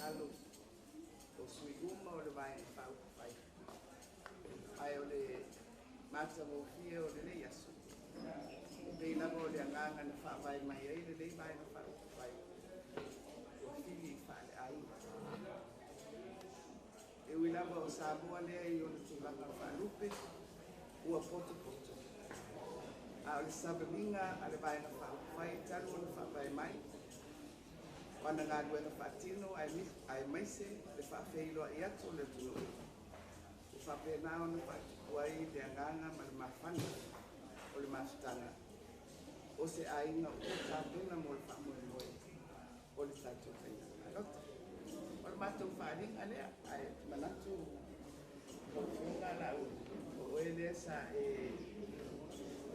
finagalo o sui uma o le Vaega Faaupufai, ae o le matagofie o lenei aso, e pei lava o le agaga na faavae mai ai lenei Vaega Faaupufai, ua fili faaleaiga. E ui lava o Samoa lea i ona tulaga faalupe ua potopoto, a o le savaliga a le Vaega Faaupufai talu ona faavae mai, o ana galuega faatino aemaise le faafeiloai atu o le atunuu, ua faapena ona faatupu ai le agaga ma le mafana o le mafutaga o se aiga ua tapena mo le faamoemoe o le tatou faiga palota. O le matou faaaliga lea, ae manatu lau Afioga Laauli, o oe lea sa e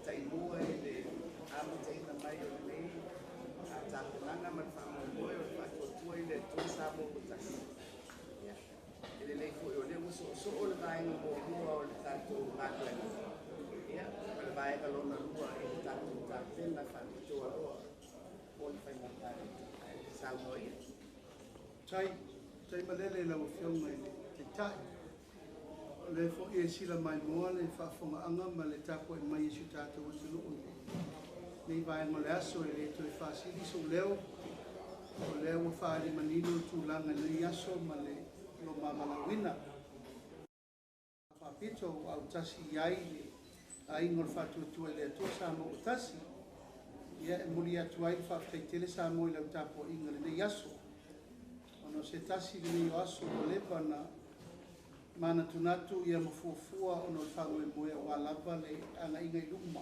taimua i le amataina mai o lenei tapenaga ma le faamoemoe o le Faatuatua i le Atua Samoa ua Tasi. E lelei foi o lea ua soosoo le vaega muamua o le tatou galuega ma le vaega lona lua i le tatou tapena faapitoa loa mo le faiga palota. Ae saunoa ia. Tai, tai malele i lau Afioga i le Taitai. O lea foi e sila maimoa le faafofogaaga ma le tapuai mai a si o tatou atunuu i lenei vaega o le aso. E le toe faasili sou leo, o lea ua faaali manino le tulaga i lenei aso ma le loma valaauina. Faapito ua autasi i ai le aiga o le Faatuatua i le Atua Samoa ua Tasi. Ia, e momoli atu ai le faafetai tele Samoa i lau tapuaiga i lenei aso, ona o se tasi lenei o aso ua leva ona manatunatu ma fuafua ona o le faamoemoe aua lava le agaiga i luma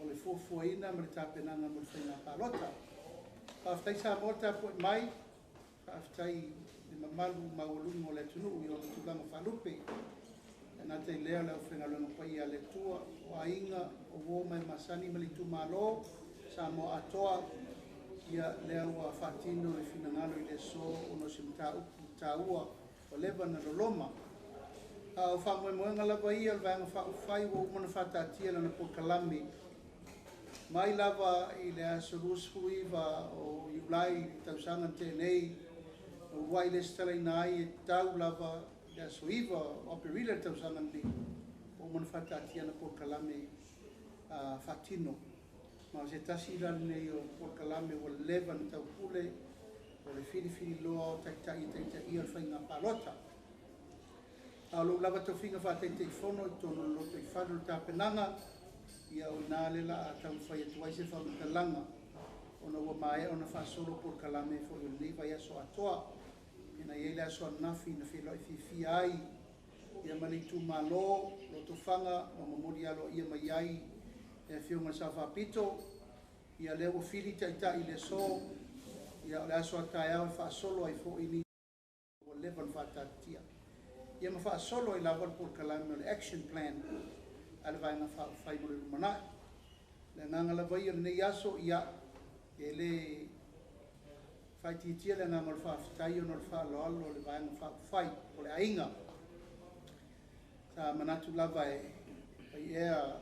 o le fuafuaina ma le tapenaga mo le faiga palota. Faafetai Samoa le tapuai mai, faafetai i le mamalu maualuga o le atunuu i ona tulaga faalupe. E gata i lea o le aufaigaluega paia a le Atua, o aiga, o uo ma e masani ma le itumalo, Samoa atoa, ia lea ua faatino le finagalo i le aso ona o se mataupu taua ua leva ona loloma. A o faamoemoega lava ia o le Vaega Faaupufai ua uma ona faataatia lana polokalame mai lava i le aso 29 o Iulai i le tausaga na tea nei, na uluai lesitalaina ai e tau lava i le aso 9 o Aperila le tausaga lenei, ua uma ona faataatia ana polokalame faatino. Ma o se tasi la lenei o polokalame ua leva ona taupule, o le filifili loa o taitai e taitaia le faiga palota. A o lou lava tofiga faa-Taitaifono i totonu o le lotoifale o le tapenaga, ia o i ina le la taumafai atu ai se faamatalaga, ona ua maea ona faasolo polokalame foi o lenei vaiaso atoa. Na i ai le aso ananafi na feiloai fiafia ai ia ma le itumalo Lotofaga ma momoli aloaia mai ai le Afioga i le Sao Faapito. Ia lea ua fili taitai i le aso, ia o le aso a taeao e faasolo ai foi ni ua leva ona faataatitia, ia ma faasolo ai lava le polokalame o le action plan a le Vaega Faaupufai mo le lumanai. O le agaga lava ia o lenei aso, ia e le faaitiitia le agaga o le faafetai ona o le faaaloalo o le Vaega Faaupufai o le aiga. Sa manatu lava e ea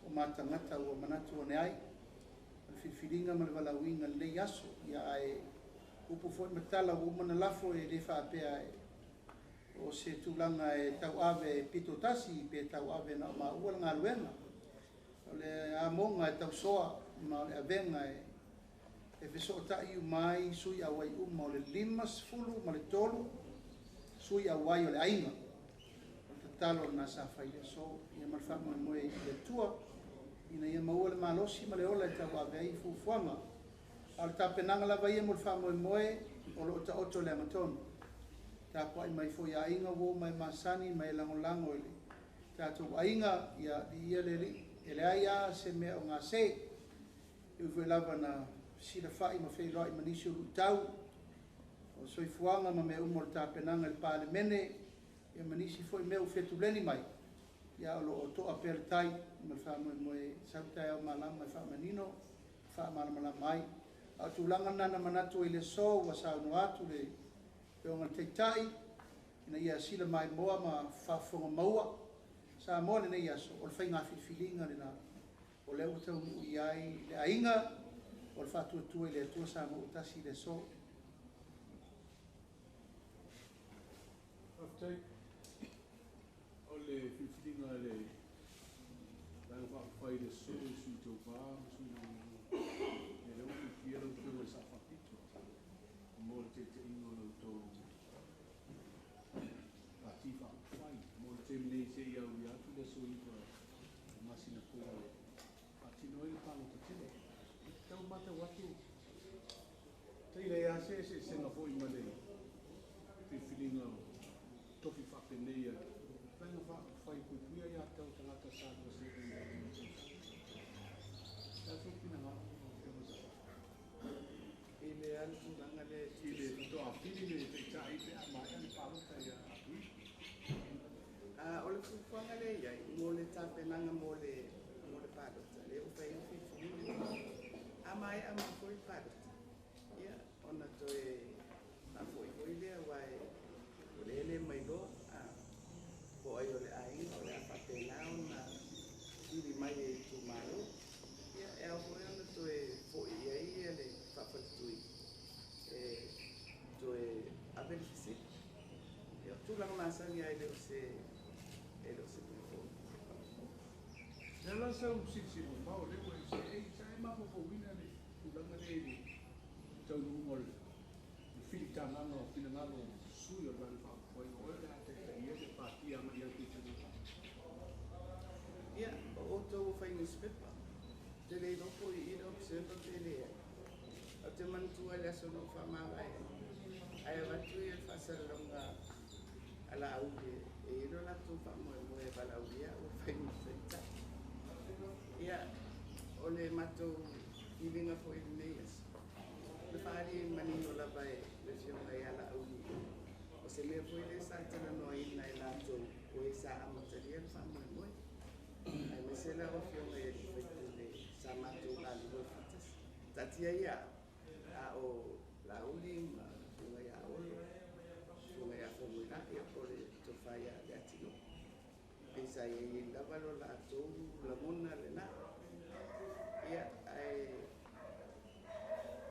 o matagata ua manatu ane ai o le filifiliga ma le valaauina i lenei aso. Ia ae upu foi ma tala ua uma ona lafo, e le faapea o se tulaga e tauave pito tasi pe tauave na o maua le galuega. O le amoga e tausoa ma o le avega e fesootai uma ai sui auai uma o le 53 sui auai o le aiga. O le tatalo lena sa fai i le aso, ia ma le faamoemoe i le Atua ina ia maua le malosi ma le ola e tauave ai fuafuaga. A o le tapenaga lava ia mo le faamoemoe o lo o taoto i le agatonu. Tapuai mai foi aiga, uo ma e masani ma e lagolago i le tatou aiga, ia viia le Alii. E leai lava se mea o gase. E ui foi lava na fesilafai ma feiloai ma nisi o luitau o le soifuaga ma mea uma o le tapenaga i le Palemene, ia ma nisi foi mea ua fetuleni mai, ia o lo o toa pea le tai ma le faamoemoe e sau taeao malama e faamanino, e faamalamalama ai. A o tulaga na na manatu ai i le aso ua saunoa atu le Afioga i le Taitai ina ia sila maimoa ma faafofoga maua Samoa i lenei aso, o le faiga filifiliga lena o lea ua taunuu i ai le aiga o le Faatuatua i le Atua Samoa ua Tasi i le aso. Faafetai. O le filifiliga a le Vaega Faaupufai i le sosoo i sui tauva ma sui lagolago, ia lea ua filifilia lau Afioga i le Sao Faapito mo le taitaiga o la outou Pati Faaupufai mo le taimi nei seia aulia atu le aso 9 o le masina fou e faatino ai le palota tele. Tau matau atu, taila ia se eseesega foi ma le filifiliga o tofi faapenei a le Vaega Faaupufai Puipuia Aia Tatau a Tagata sa lua se'e i le tausaga. O le a sou finagalo lau Afioga i le Sao Faapito? I le a le tulaga lea I le faatoa fili le taitai pe a maea le palota ia Aperila. A o le fuafuaga lea i ai mo le tapenaga mo le palota, lea ua fai ai le filifiliga. A maea mai foi le palota, ia ona toe faafoi foi lea, aua o lea e le mailoa po o ai o le aiga o le a faapena ona fili mai e itumalo. Ia, e ao foi ona toe foi i ai le faafaletui e toe ave le fesili. Ia, o tulaga masani lava, e le o se mea fou. Le la sau silasila mamao lea ua e seei, sa e mafaufauina le tulaga lea i le taunuuga o le filitagaga o finagalo o sui o le Vaega Faaupufai, o oe o le a taitaia le pati agai atu i tausaga? Ia, o outou o fai newspaper, te le iloa po i i le Observer pe leai. Ou te manatua le aso na ou faamavae ai, ae avatu ia le faasalalauga a Laauli e i ai lo latou faamoemoe e valaaulia ua fai ma taitai. Ia, o le matou filiga foi i lenei aso, le faaali manino lava e le afioga ia Laauli, o se mea foi lea sa talanoaina e latou o e sa amatalia le faamoemoe, aemaise la o afioga i alii faipule sa matou galulue faatasi. Taatia ia a o Laauli ma afioga ia Olo, afioga ia Faumuina, po o le tofa ia Leatinuu, pei sa i ai lava lo latou lagona lena. Ia, ae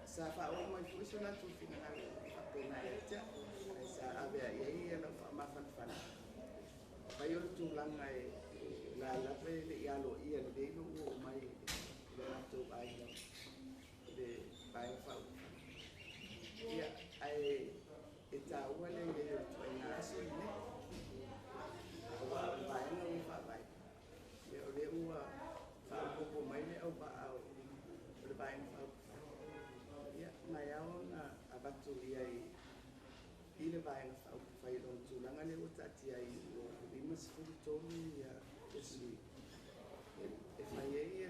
sa faaoo mai foi so latou finagalo faapena ia te au, ae sa ave i ai lau faamafanafana. Fai o le tulaga e la lava e le i aloaia lelei lou oo mai i le matou aiga i le Vaega Faaupufai. Ia, ae e taua le i ai o le ituaiga aso lenei, aua o le vaega ua faavae. Ia, o lea ua faaopoopo mai le auvaa o le Vaega Faaupufai. Ia, ma e ao ona avatu i ai i le Vaega Faaupufai lona tulaga lea ua taatia ai ua 53 ia sui e fai ai ia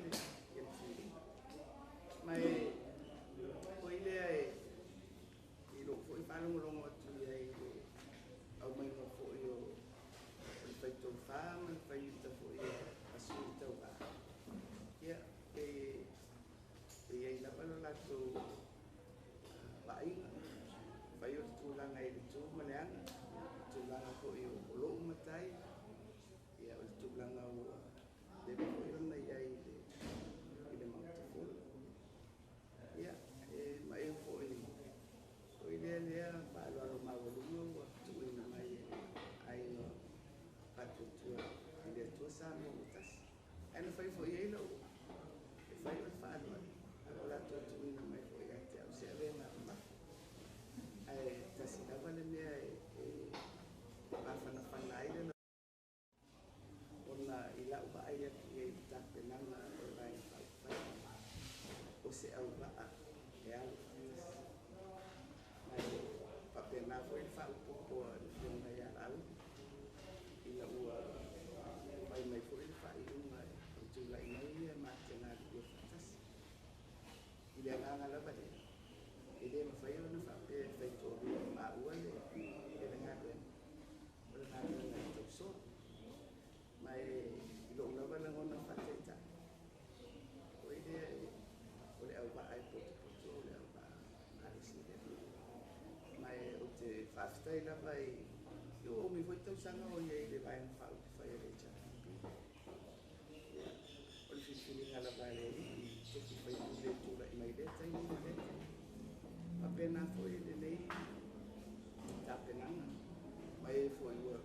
le filiga. Ma e oi lea e i lou foi faalogologo atu i ai i le aumaiga foi o le faitofa ma le faiuta foi a sui tauva. Ia, e i ai lava lo latou vaaiga, fai o le tulaga i le tu ma le aga, le tulaga foi o lou matai, ia, o le tulaga ua leva foi ona i ai i le Maota Fono. Ia, e maeu foi o lea faaaloalo maualuga ua tuuina mai e le aiga Faatuatua i le Atua Samoa ua Tasi. Ae na fai foi i ai lau e fai o le faaaloalo, ae o latou tuuina mai foi ia te au se avega mamafa. Ae tasi lava le mea e mafanafana ai le ona i lau vaai atu i ai i le tapenaga o le Vaega Faaupufai, o se auvaa e alo faatasi. Ma e faapena foi le faaopoopo a le afioga ia Laauli ina ua fai mai foi le faaiuga e tulai mai ia ma te galulue faatasi. I le agaga lava lea, e le mafai ona faapea e faitoalua e maua le galuega, o le galuega e tausoa. Ma e i lou lava lagona faataitai, o i lea o le auvaa e potopoto, o le auvaa malosi lea. Ma e ou te faafetai lava i ua umi foi tausaga o i ai i le Vaega Faaupufai a le HRPP. Ia, o le filifiliga lava a le Alii, tofi faipule e tulai mai lea taimi ma lea taimi. Faapena foi lenei tapenaga, ma e foi ua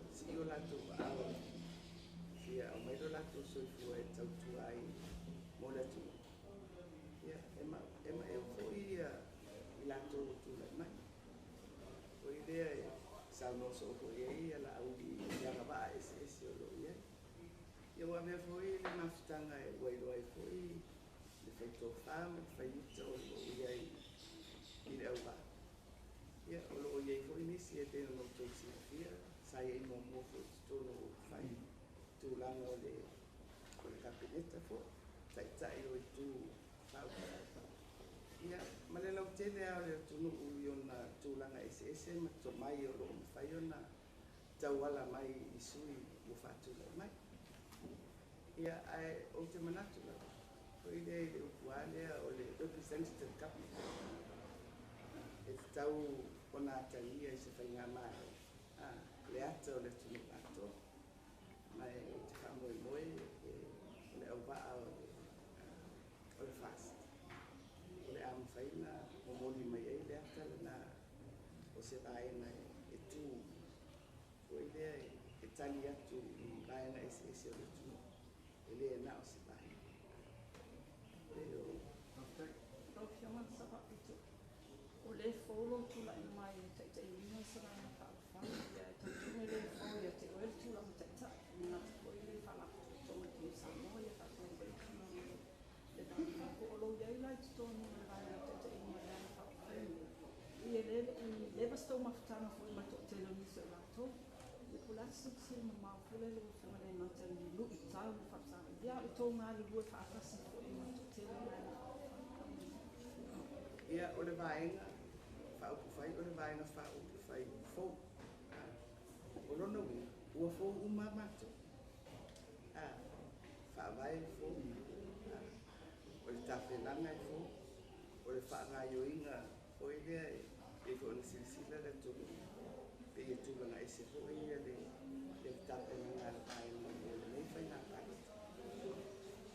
Saunoa soo foʻi ai ia Laauli i agavaa eseese o loo i ai. Ia ua avea foi le mafutaga e ua iloa ai foi le faitofā ma le faiuta o loo i ai i le auvaa. Ia o loo i ai foi nisi e pei ona outou silafia sa i ai muamua foi i totonu o upufai tulaga o le Kapeneta foi, taitai o itu faaupufai. Ia ma le lautele lava o le atunuu i ona tulaga eseese ma tomai o loo mafai ona tauala mai i sui ua faatulai mai. Ia ae ou te manatu lava foi lea i le upu lava lea o le representative government e tatau ona atagia i se faigamalo le ata o le atunuu atoa. Ma e ou te faamoemoe o le auvaa o le FAST o le a mafai ona momoli mai ai le ata lena o se vaega e tu foi lea e tali atu i vaega eseese o le atunuu e le na o se vaega. Faafetai. Lau Afioga i le Sao Faapito, o lē fou lou tula'i mai e taita'iina se Vaega Faaupufai, ia e talitonu e lē fou ia te oe le tulaga ta'ita'i, e le gata foi i faalapotopotoga i totonu o Samoa ia faapea foi le tulaga i le vaega. Po o lou i ai la i totonu o le vaega taitaiina o le Vaega Faaupufai lenei, ia lea e le'i leva se tou mafutaga foi ma le toatele o nisi o i latou. Ia po o le a se silasila mamao foi lea i lau Afioga e le gata i ni lu'itau i le faafesaga'iga, a o le tou galulue faatasi foi ma le toatele o le Vaega Faaupufai. Ia o le Vaega Faaupufai o le Vaega Faaupufai fou. O lona uiga ua fou uma lava matou. Faavae e fou, o le tapenaga e fou, o le faagaoioiga foi lea e pei foi ona silasila le atunuu pei e tulaga ese foi le tapenaga a le vaega mo lenei faiga palota.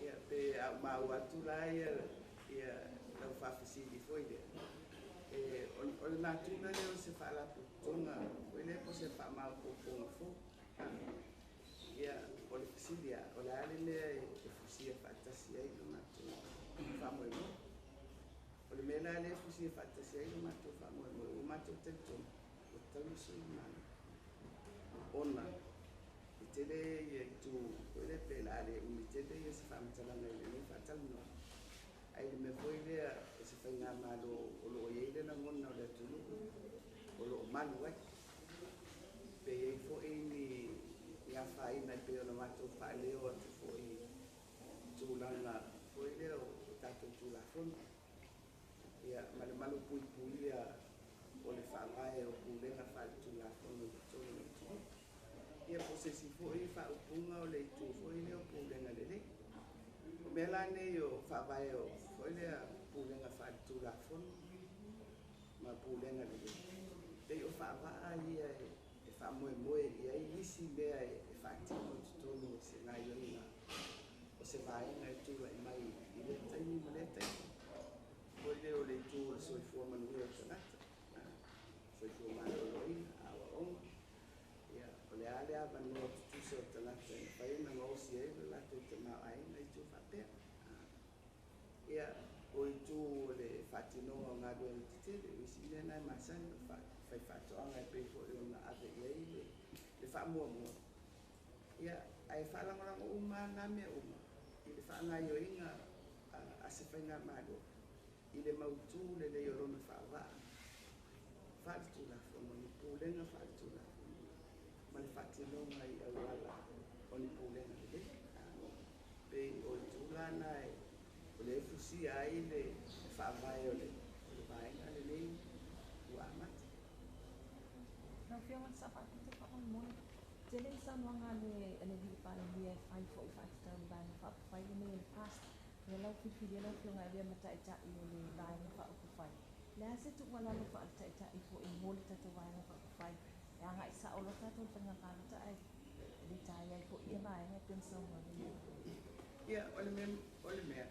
Ia pe a ou maua atu la ia lau faafesili foi lea, o le natura lea o se faalapotopotoga foi lea po o se faamaopoopoga fou. Ia o le fesili lava, o le a le mea e fusia faatasi ai le matou faamoemoe? O le mea la lea e fusia faatasi ai le matou faamoemoe, ua matou talitonu ua tatau ona sui le Malo, ona e tele ia itu foi lea pe o le a le umi tele ia se faamatalaga i lenei faatalanoaga. Ae i le mea foi lea o se faigamalo o loo i ai le lagona o le atunuu o loo malu ai, pe i ai foi ni afaina e pei ona matou faaleo atu foi tulaga foi lea o tatou Tulafono, ia ma le malupuipuia o le faavae o pulega faaletulafono i totonu o le atunuu. Ia po o se isi foi faaupuga o le itu foi lea o pulega lelei. O mea la nei o faavae o foi lea pulega faaletulafono ma pulega lelei, pei o faavaa ia e faamoemoe i ai isi mea e faatino i totonu o se gaoioiga o se vaega e tulai mai i lea taimi ma lea taimi. Foi lea o le itu o le soifua manuia o tagata, soifua maloloina, aoaoga, ia o le a le avanoa tutusa o tagata e mafai ona gaosi ai le latou tamaoaiga i itu faapea. Ia o itu o le faatinoga o galuega tetele, o isi mea na e masani o faifaatoaga e pei foi ona ave i ai le faamuamua. Ia ae faalagolago uma lava na mea uma i le faagaoioiga a se faigamalo i le mautu lelei o lona faavaa faaletulafono, ni pulega faaletulafono ma le faatinoga i auala o ni pulega lelei. Pei o itu la na o lea e fusia ai le faavae o le vaega lenei ua amata. Lau Afioga i le Sao Faapito, faamolemole, tele ni saunoaga a le alii Palemia e fai foi faatatau i le Vaega Faaupufai lenei o le FAST. Ia lau filifilia lau Afioga e avea ma Taitai o le Vaega Faaupufai. O le a se tuualalo faaletaitai foi mo le tatou Vaega Faaupufai e aga'i sa'o loa tatou i le faiga palota ae litaea ai foi ia vaega e pei ona saunoa nei? Ia o le mea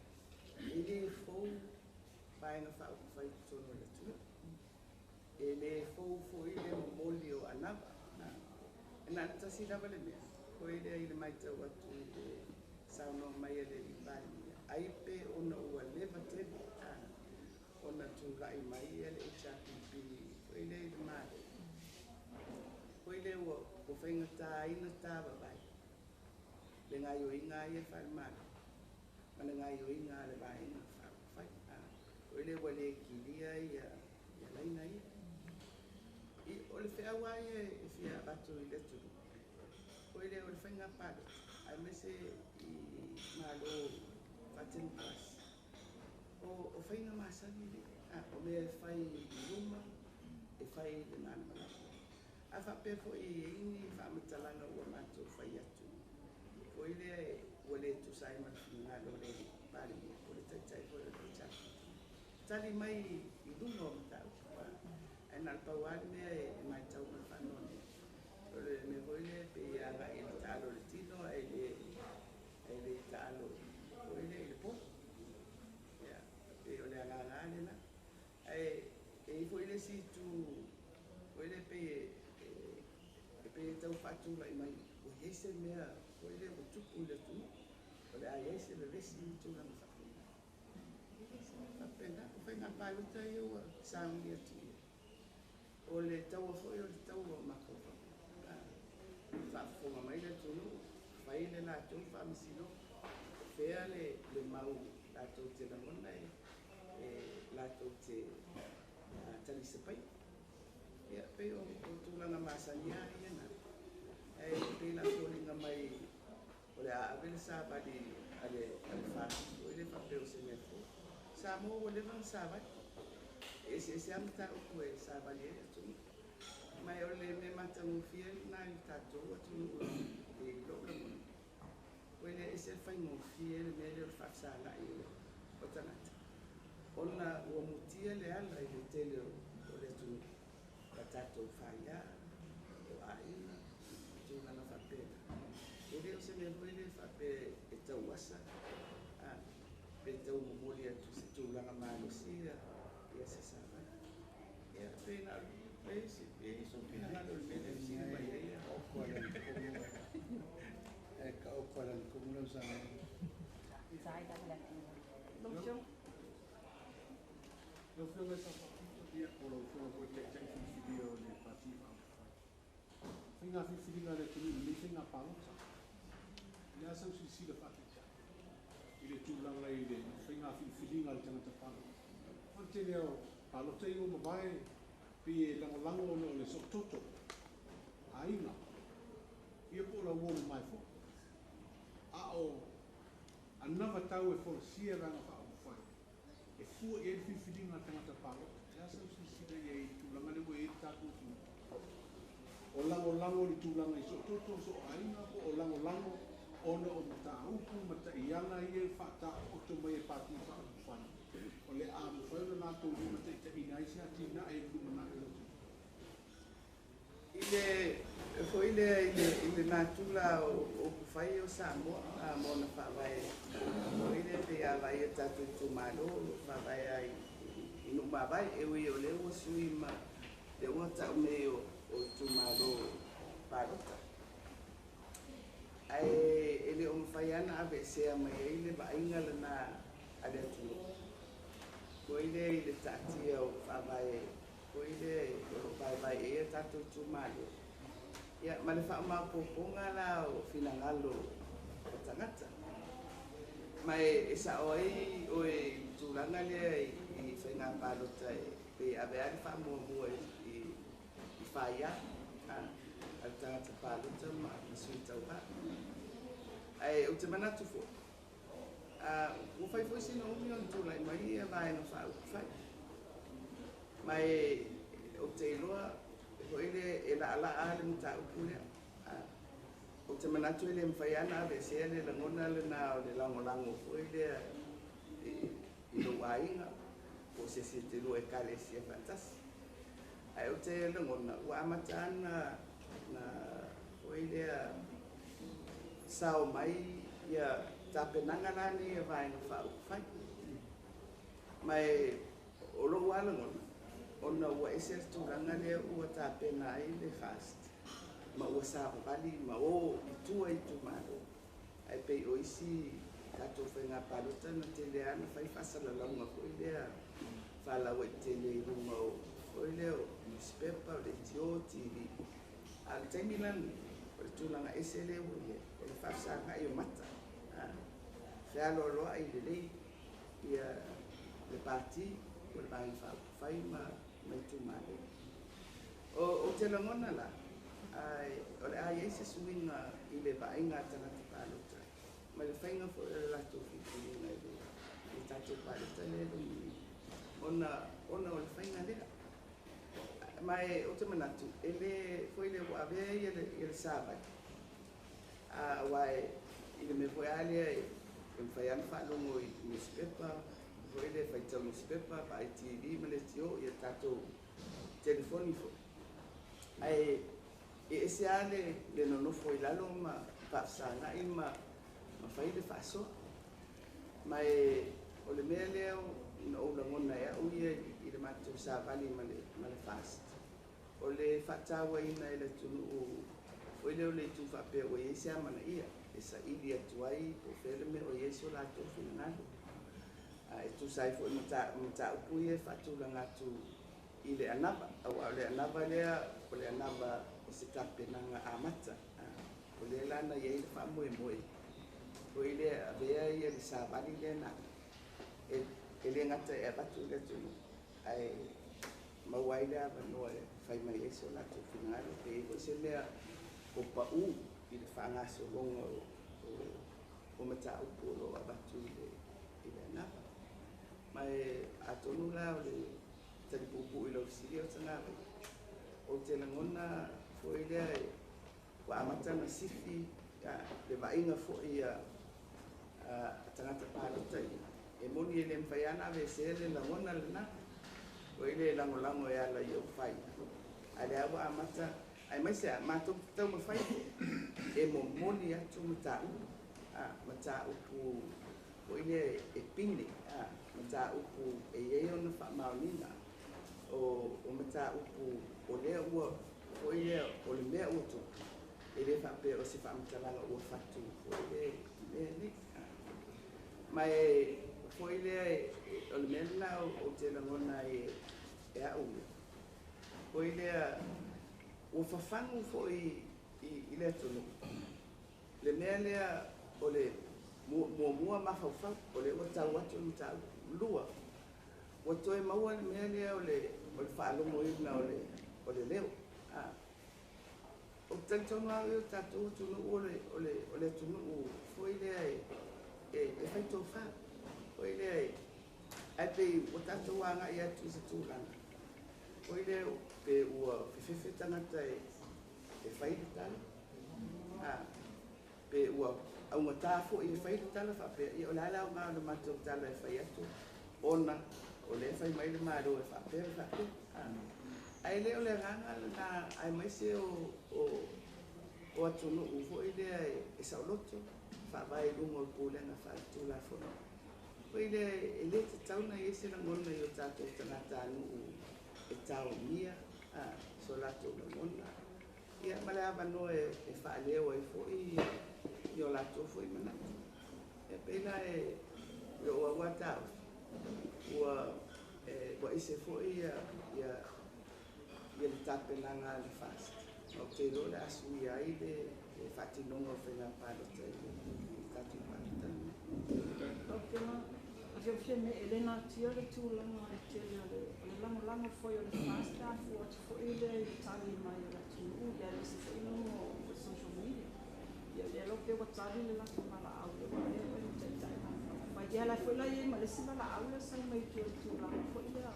e le fou Vaega Faaupufai i totonu o le atunuu, e le fou foi le momoli o anava. E na o le tasi lava le mea foi lea i le matau atu i le saunoa mai a le alii Palemia, ai pe ona ua leva tele ona tulai mai le HRPP foi lea i le Malo. faigata ai ona tavavai le gaioiga ia faale-Malo ma le gaioiga a le Vaega Faaupufai. O le ua le kilia ia laina ia. O le feau lava ia e fia avatu i le atunuu, o le faiga palota, aemaise i Malo faatemokarasi, o faiga masani nei, o mea e fai i luma, e fai i le malamalama. A faapea foi e i ai ni faamatalaga ua matou fai atu, foi lea ua le tusa ai ma le finagalo o le Palemia po o le Taitai foi o le HRPP, tali mai i luga o mataupu. Ae na o le pau lava le mea e matau ma le faanoanoa, o le mea foi lea pei e agai i le taalo o le tino ae le taalo foi lea i le pola. Ia, pei o le agaga lava lena. Ae e i ai foi le isi itu foi lea pei e tau faatulai mai ua i ai se mea foi lea ua tupu i le atunuu, o le a i ai se vevesi ma tulaga faapena. E le se mea faapena, o faiga palota ia ua sauni atu i ai. O le taua foi o le taua o mafaufauga. Faafofoga mai le atunuu, fai le latou faamasinoga, o fea le mau latou te lagona e latou te talisapaia. Ia, pei o tulaga masani lava ia na. Ae pei la foliga mai o le a ave le savali a le FAST, foi le faapea o se mea fou. Samoa ua leva ona savali. E eseese lava mataupu e savali ai le atunuu. Ma o le mea matagofie lena i le tatou atunuu i lou lagona. O le ese le faigofie le mea lea o le faafesagai o tagata. Ona ua mutia le ala i le tele o le atunuu. O tatou faia, o aiga, tulaga faapena. E le o se mea foi lea faapea e tauasa, pe tau momoli atu se tulaga malosi ia se savali. Ia, pe na o e so finagalo o le mea lea e fesili mai ai. E ka o kwa le kumu lau sa. Lau Afioga. Lau Afioga i le Sao Faapito, ia, o lau Afioga foi le Taitai Filifilia o le Pati Faaupufai. Faiga filifiliga a le atunuu i lenei faiga palota. O le a sau silasila faataitai i le tulaga i le faiga filifiliga a le tagata palota. O le tele o palota ia ua mavae pe e lagolago ona o le soototo aiga, ia po o lau uo mamae foi. A o anava tau e folasia vaega faaupufai e fua i ai le filifiliga a le tagata palota. O le a sau silasila i ai i le tulaga lea ua i ai le tatou atunuu. O lagolago le tulaga i soototo, soo aiga, po o lagolago ona o mataupu ma taiala ia e faataoto mai e Pati Faaupufai. O le a mafai ona latou limataitaiina ai se atinae i le lumanai o le atunuu. I le foi lea i le natura o upufai o Samoa ma ona faavae foi lea pei a vaai i tatou itumalo o lo o faavae ai i nuu mavae, e ui o lea ua sui ma lea ua tau nei o itumalo palota. Ae e le o mafai lava ona aveesea mai ai le vaaiga lena a le atunuu. Foi lea i le taatia o faavae foi lea o lo o vaevae i ai a tatou itumalo. Ia, ma le faamaopoopoga la o finagalo o tagata. Ma e sao ai oe i le tulaga lea i faiga palota pe ave lava le faamuamua i faia a le tagata palota ma sui tauva. Ae ou te manatu foi, ua fai foi sina umi ona tulai mai ia vaega faaupufai. Ma ou te iloa foi lea e laalaa le mataupu lea. Ou te manatu e le mafai lava ona aveesea le lagona lena o le lagolago foi lea i lou aiga po o se isi e te lua ekalesia faatasi. Ae ou te lagona ua amata na foi lea sao mai ia tapenaga la nei a vaega faaupufai. Ma o lou lava lagona, ona ua ese le tulaga lea ua tapena ai le FAST ma ua savavali ma o i tua i itumalo. Ae pei o isi tatou faiga palota na tele lava na fai faasalalauga foi lea faalauaitele i luga o foi lea o newspaper, o leitio, TV. A o le taimi la lenei, O le tulaga ese lea ua i ai, o le faafesagai o mata, fealoaloai lelei ia le pati o le Vaega Faaupufai ma itumalo. O te lagona la, o le a i ai se suiga i le vaaiga a tagata palota ma le faiga foi o le latou filifiliga i le tatou palota lea e loma nei, ona o le faiga lea. Ma ou te manatu, e le foi le ua avea ia le savali, aua i le mea foi lava lea e mafai lava ona faalogo i newspaper, foi le faitau newspaper, vaai TV ma leitio, ia tatou telefoni foi. Ae e ese lava le nonofo i lalo ma faafesagai ma fai le faasoa. Ma o le mea lea na ou lagona e au ia i le matou savali ma le FAST, o le faatauaina e le atunuu foi lea o le itu faapea ua i ai se amanaia e saili atu ai po o fea le mea o i ai so latou finagalo. E tusa ai foi ma mataupu ia e faatulaga atu i le anava, aua o le anava lea, o le anava o se tapenaga amata. O lea la na i ai le faamoemoe foi lea avea ia le savali lea na e le gata e avatu i le atunuu, ae maua ai le avanoa e fai mai ai so latou finagalo, pe i ai foi se mea o pau i le faagasologa o mataupu o lo o avatu i le anava. Ma atonu la o le talipuupuu i lau fesili o Tagavai, ou te lagona foi lea ua amata na sifi le vaaiga foi a tagata palota ia. E moni e le mafai lava ona aveesea le lagona lena, foi le lagolago e ala i ou fai. Ae lea ua amata, aemaise lava matou taumafai e momoli atu mataupu, mataupu foi lea e pine, mataupu e i ai ona faamaoniga, o mataupu o lea ua foi lea o le mea ua tupu, e le faapea o se faamatalaga ua fatu foi lea i mea nei. Ma e foi lea o le mea lena ou te lagona ai e au ia. Foi lea ua fafagu foi i le atunuu le mea lea o le muamua mafaufau, o lea ua tau atu le mataupu. Lua, ua toe maua le mea lea o le faalogoina o le leo. O te talitonu lava o tatou atunuu o le atunuu foi lea e faitofa. Foi lea ae pei ua tatou agai atu i se tulaga foi lea pe ua fefefe tagata e fai le tala, pe ua augata foi e fai le tala faapea, ia o le a le aoga o le matou tala e fai atu, ona o lea e fai mai le Malo e faapea le faapea. Ae le o le agaga lena, aemaise o atunuu foi lea e saoloto, faavae i luga o le pulega faaletulafono. Foi lea e le tatau ona i ai se lagona i o tatou tagatanuu e taomia so latou lagona, ia ma le avanoa e faaleo ai foi i o latou foi manatu. E pei la e lou aua taofi, ua ese foi ia le tapenaga a le FAST. Ou te iloa o le a suia ai le faatinoga o faiga palota i le tatou palota lenei. Lau Afioga, Afioga Fiame, e le natia le tulaga i le tele o le lagolago foi o le FAST a fua atu foi lea i le tali mai o le atunuu, ia aemaise foi luga o social media. Ia lea lau pe ua tali le latou valaau lea ua avea oe ma taitai faaupufai. Ia la foi la i ai ma le isi valaau lea sau mai tua i le tulaga foi lea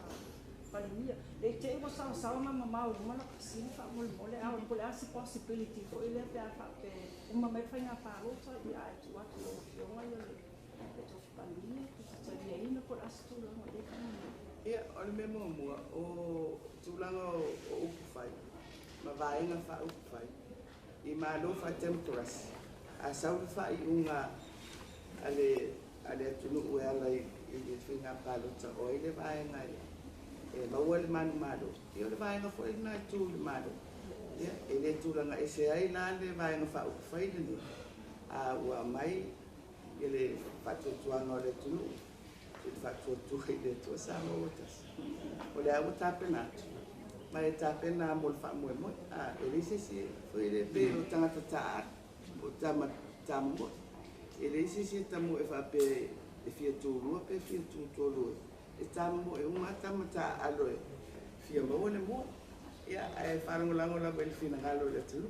Palemia. Le i te i ua saosaoa ma mamao i luma lau fesili faamolemole, a o po o le a se possibility foi lea pe a faape uma mai le faiga palota, ia ae tuu atu i lau Afioga ia le tofi Palemia, pe te taliaina po o le a se tulaga o i ai faamolemole. Ia, o le mea muamua, o tulaga o upufai ma vaega faaupufai i malo faa-democracy, a sau le faaiuga a le atunuu e ala i le faiga palota, o ai le vaega e maua le manumalo, ia o le vaega foi lena e tu i le malo. Ia, e le tulaga ese ai la le vaega faaupufai lenei, a ua aumai ia le faatuatuaga o le atunuu, le faatuatua i le Atua Samoa ua tasi. O lea ua tapena atu, Ma e tapena mo le faamoemoe a e leai se isi foi le pei o tagata taaalo o tama tamomoe. E leai se isi e tamoe faapea e fia tulua pe fia tutolu e tamomoe uma tama taaalo e fia maua le moa. Ia, ae faalagolago lava i le finagalo o le atunuu.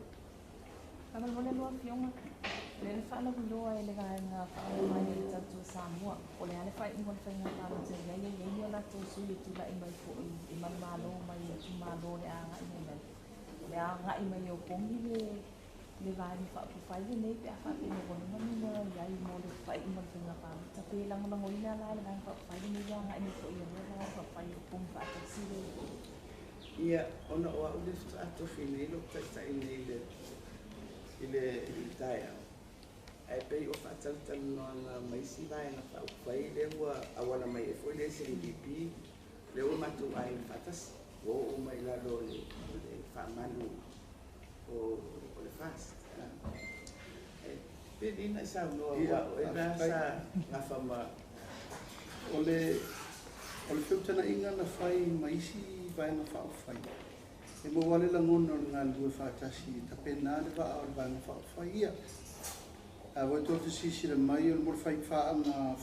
Faamolemole lau Afioga, o lea na faalauiloa e le Vaega Faaupufai a le Tautua Samoa, po o le a le faaiuga o le faiga palota i ai, e i ai ni o latou sui e tulai mai foi i manumalo mai itumalo o le a agai mai ai, o le a agai mai e opogi le Vaega Faaupufai lenei pe a faapea ua leva ona i ai mo le faaiuga o le faiga palota. Pe lagolagoina la e le Vaega Faaupufai lenei le agai mai foi o lea Vaega Faaupufai e opogi faatasi le. Ia, ona o au le faatoa tofi nei lou taitai nei i le taeao, ae pei o faatalatalanoaga ma isi Vaega Faaupufai lea ua auala mai ai foi le SNBP, lea ua matou aiga faatasi, ua oo mai i lalo o le faamalu o le FAST. Pe lei na e saunoa ua o e la sa gafa ma. O le feutagaiga na fai ma isi Vaega Faaupufai, e maua le lagona o le galulue faatasi e tapena le vaa o le Vaega Faaupufai ia. A voi tou te silasila mai o le mo le faipaaga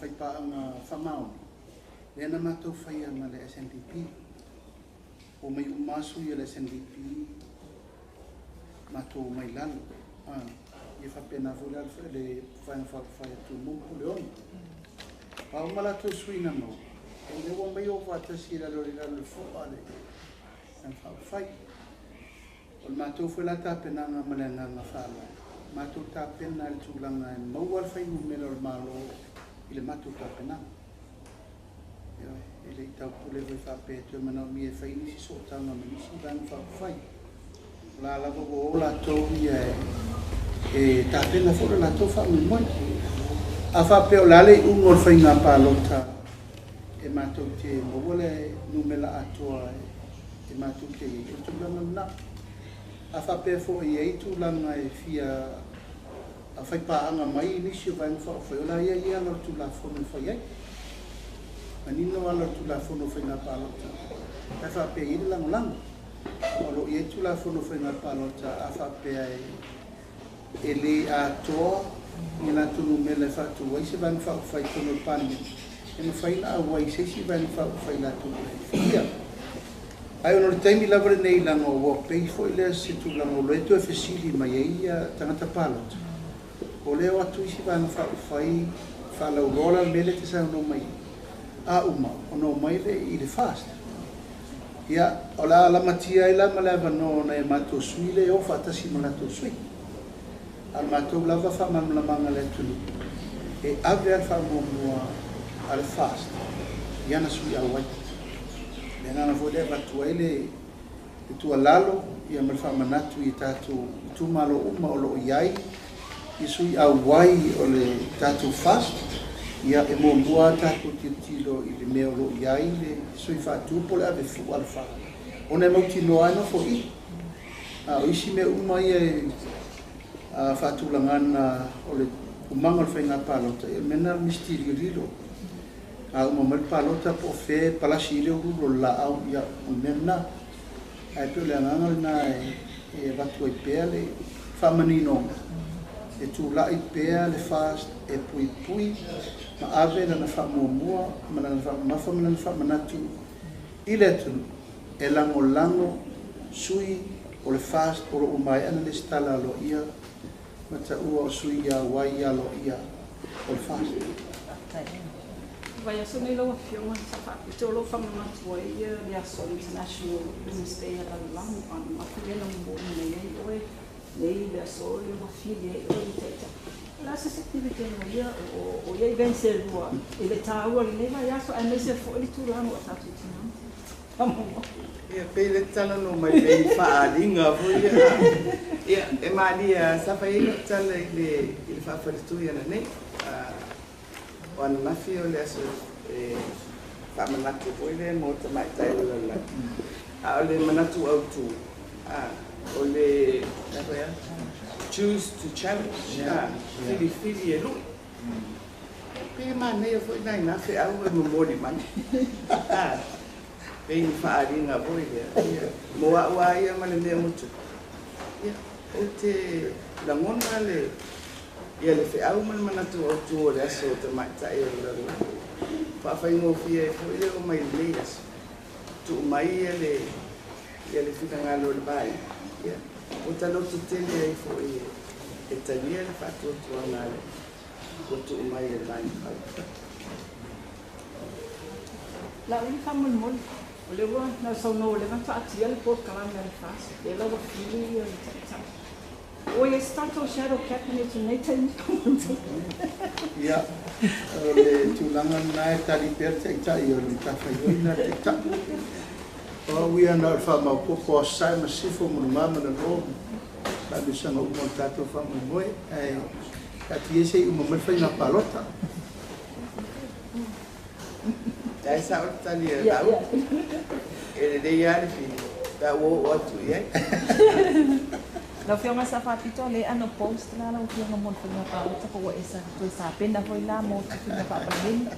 faamaoni, lea na matou faia ma le SNBP. O mai uma sui o le SNBP matou mai lalo. Ia faapena foi le Vaega Faaupufai a Tumua ma Puleono. A uma latou sui na maua, e lea ua mai o faatasi i lalo i le fo'a le Vaega Faaupufai. O le matou foi la tapenaga ma le agaga faaaloalo, matou tapena i le tulaga e maua le fuainumera o le Malo i le matou tapenaga. E le i taupule foi faapea e toe manaomia e fai nisi sootaga ma nisi Vaega Faaupufai. O la lava ua o latou ia e tapena foi le latou faamoemoe. A faapea o le a le iuga o le faiga palota e matou te maua le numera atoa e matou te i ai, o le tulaga lena. A faapea foi e i ai tulaga e fia faipaaga mai nisi o Vaega Faaupufai, o la ia i ala o le Tulafono e fai ai. Manino ala o le Tulafono o Faiga Palota, ae faapea e i ai le lagolago. O lo o i ai Tulafono o Faiga Palota a faapea e le atoa ni latou numera e faatu ai se Vaega Faaupufai i totonu o le Palemene, e mafai ona auai se isi Vaega Faaupufai latou te fiafia. Ae ona o le taimi lava lenei leaga ua pei foi lea se tulaga o lea toe fesili mai ai ia tagata palota, o lea o atu isi Vaega Faaupufai faalauloa la le mea lea e te saunoa mai a uma ona o mai le i le FAST. Ia, o le a lamatia ai la ma le avanoa ona e matou sui le o faatasi ma latou sui. A le matou lava faamalamalamaga le atunuu, e ave a le faamuamua a le FAST i ana sui auai. Le agaga foi lea avatu ai le tuualalo ia ma le faamanatu i tatou itumalo uma o lo o i ai i sui auai o le tatou FAST, ia e muamua tatou tilotilo i le mea o lo o i ai le sui faatu po o le ave fua a le FAST, ona e mautinoa ai nofo i. A o isi mea uma ia e faatulagana o le umaga o le faiga palota, ia mea na misi tilililo. A uma mai le palota po o fea palasi i le uluulu o le laau, ia o le mea lena. Ae pei o le agaga lena e avatu ai pea le faamaninoga, e tulai pea le FAST e puipui ma ave lana faamuamua ma lana faamamafa ma lana faamanatu i le atunuu e lagolago sui o le FAST o lo o maea na lesitala aloaia ma taua o sui auai aloaia o le FAST. Vai aso nei lau Afioga sa faapito o lou faamanatu ai ia le aso International Women's Day a lalolagi ananafi lea na momoli mai ai oe nei le aso le ua fili ai oe i taitai. O le a se activity o ia o ia events e lua i le taua lenei vaiaso aemaise foi le tulaga o tatou tinā? Ia, pei le talanoa mai pei faaaliga foi ia. Ia, e malia sa fai ai lau tala i le faafaletui ananei. O ananafi o le aso e faamanatu foi lea mo tamaitai o le lalolagi. A o le manatu autu, o le choose to challenge, filifili e lui. Pe manaia foi nai na feau e momoli mai. Pei ni faaaliga foi lea ia mo a'u a ia ma le mea ua tupu ia ou te lagona le ia le feau ma le manatu autū o le aso o tamaita'i o le lalolagi faafaigofie ai foi le oo mai lenei aso tuu mai ia le ia le finagalo o le vaega ia ua talototele ai foi e talia le faatuatuaga a le ua tuu mai e le Vaega Faaupufai. Lau ia faamolemole, o lea ua na saunoa ua leva ona taatia le polokalame a le FAST, lea la ua fili le taitai. Ua i ai se tatou shadow cabinet i lenei taimi faamolemole? Ia, o le tulaga lena e tali pea le taitai o le matafaioi lena a le taitai. O au ia na o le faamaopoopo o Sasae ma Sisifo ma Luma ma Lalo ma taamilosaga uma o le tatou faamoemoe, ae taatia se i uma mai le faiga palota. Ae sa'o le tali a lau e lelei lava le fili pe a ua oo atu i ai. Lau Afioga Sa Faapito, le unopposed la lau Afioga mo le faiga palota po ua e toe tapena foi la mo tofiga faa-Palemene?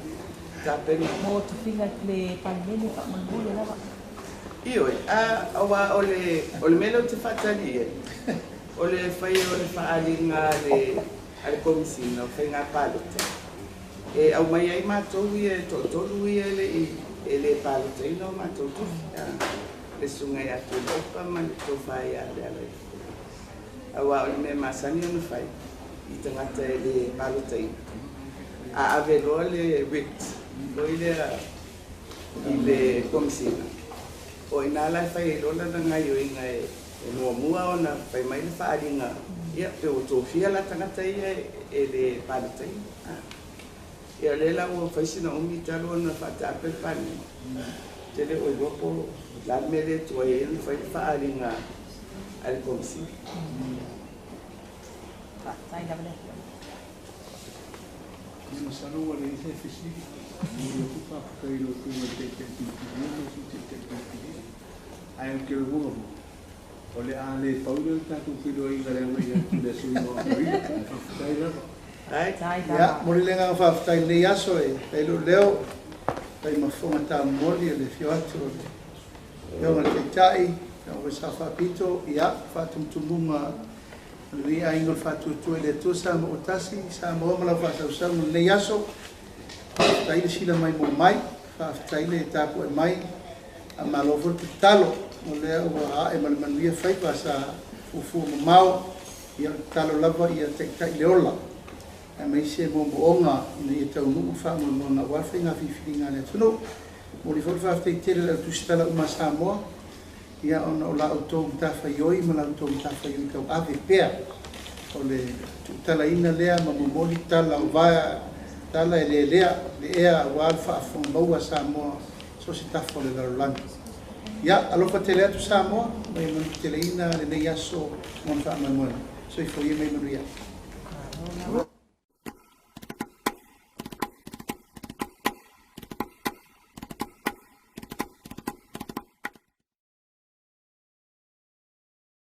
Tapena. Mo tofiga le Palemene faamolemole lava. Ioe, a auā o le o le mea lea ou te faatali i ai, o le faia o le faaaliga a le a le Komesina o Faiga Palota e aumai ai matou ia e toatolu ia e le i e le palotaina o matou tofi, le susuga ia Tuilaepa ma le Tofa ia Lealailefua. Auā o le mea masani ona fai i tagata e le palotaina, a ave loa le writ foi lea i le Komesina, o i ina la e fai ai loa lana gaoioiga e muamua ona fai mai le faaaliga ia pe ua tofia la tagata ia e le palotaina. Ia o lea la ua fai sina umi talu ona faataape le Palemene, ou te le o iloa po o le a le mea lea e tuai ai ona fai le faaaliga a le Komesina. Faafetai lava le Afioga. Ia masalo ua leai se fesili. E momoli atu le faafetai i lau Afioga i le Taitai filifilia ma le Sui Taitai filifilia. Ae ou te lagona foi, o le a le pau lea o le tatou feiloaiga i le agai atu i le aso 9 o Aperila. Ae faafetai lava. Faafetai. Ia, momoli le agaga faafetai i lenei aso e fai ai lou leo, fai ma fofoga taumolimoli o le afio atu o le Afioga i le Taitai, lau Afioga i le Sao Faapito, ia, faatumutumuga o lenei aiga o le Faatuatua i le Atua Samoa ua tasi, Samoa ma lau faasausauga i lenei aso. Faafetai le sila maimoa mai, faafetai le tapuai mai, faamalo foi le tatalo, o lea ua ae ma le manuia faiva sa fuafua mamao, ia o le tatalo lava ia taitai le ola, aemaise moomooga ina ia taunuu le faamoemoega aua le faiga filifiliga a le atunuu. Momoli foi le faafetai tele i le au tusitala uma a Samoa, ia ona o la outou matafaioi ma la outou matafaioi tauave pea o le tuutalaina lea ma momoli tala o vae tala e lelea le ea aua le faafofoga maua a Samoa so o se tafa o le lalolagi. Ia, alofa tele atu Samoa, ma ia manuteleina lenei aso ma ona faamoemoega. Soifua ia ma ia manuia.